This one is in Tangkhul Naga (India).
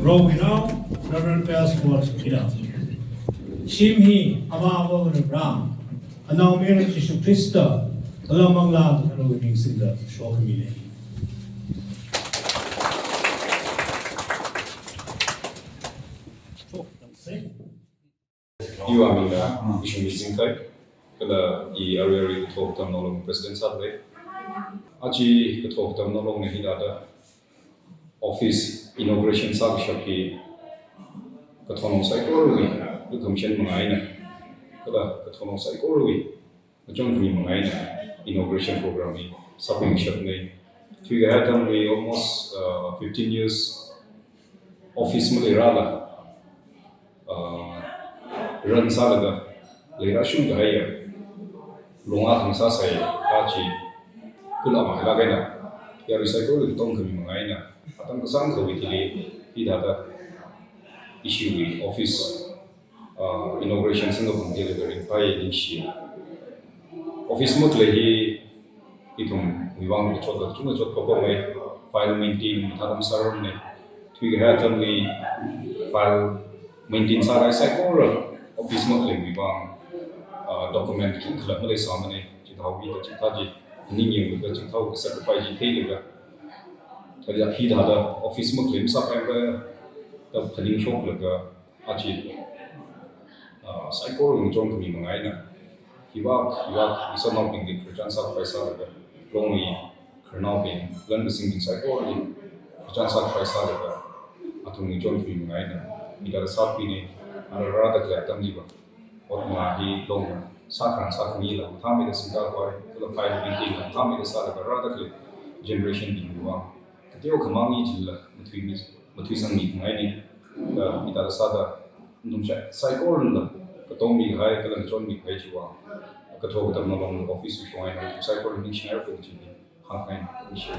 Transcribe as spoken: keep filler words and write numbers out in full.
Rowinao, Reverend Pastor Kira. Shim hi, Avāva Varivara, Anaomayara Jishu Khrista, kala Manglā Katharawui ming singda shokmine. Iwui mingna, Ishungmi Zingkhai, kala i arui arui Kathar Katamnao Long President sālei. Aja Kathar Katamnao Long na hithāda office inauguration sākashap hi kathornao saikorawui lukhamashan manga eina, kala kathornao saikorawui ngachonkhami manga eina inauguration program hi sāpingshapne. Thuikahai atamli almost, uh, fifteen years office maleirala, uh, run sālaga leirāshungkahaiya, longa hāngsāsai kaji kula mailāk eina, yarui saikora katongkhami manga eina, atam kasāngkhawui thili hithāda ishiwui office, uh, inauguration singkapam thili ringphāya, ningshi. Office makhalei hi ithumwui vang kachot kachungkha chot papamei, file maintain mathāda masārarmane. Thuikahai atamli file maintain sākahai saikora office makhaleiwui vang, ah, document khikhala maleisāmane. Chithāwui da chithā chi, ning yanglaga chithāwui sacrifice chi theilaga, thāda hithāda office makhalei masāpaimara da phaningshoklaga, aja, ah, saikora ngachonkhami manga eina, hivāk, hivāk, ishānaobingli khararchan sākapai sālaga, Longwui khararnaobing, lan kasingbing saikorali khararchan sākapai sālaga, athum ngachonkhami manga eina, hithāda sāpine. Ara rāda khalei atamliva, ot nga hi Longna sākharan sākhamila mathāmeida singkakhui, kala file painting la mathāmeida sālaga rāda khalei generation bingwui vang kateokha mang i jila mathuimi, mathuisangmi khangaine. Kala hithāda sāda nathum shai saikorala katongmikahai kala ngachonmikahai chiwui vang Kathar Katamnao Long office wui shong eina nathum saikorali ningshingaira kaji hi hāngngai, ningshi.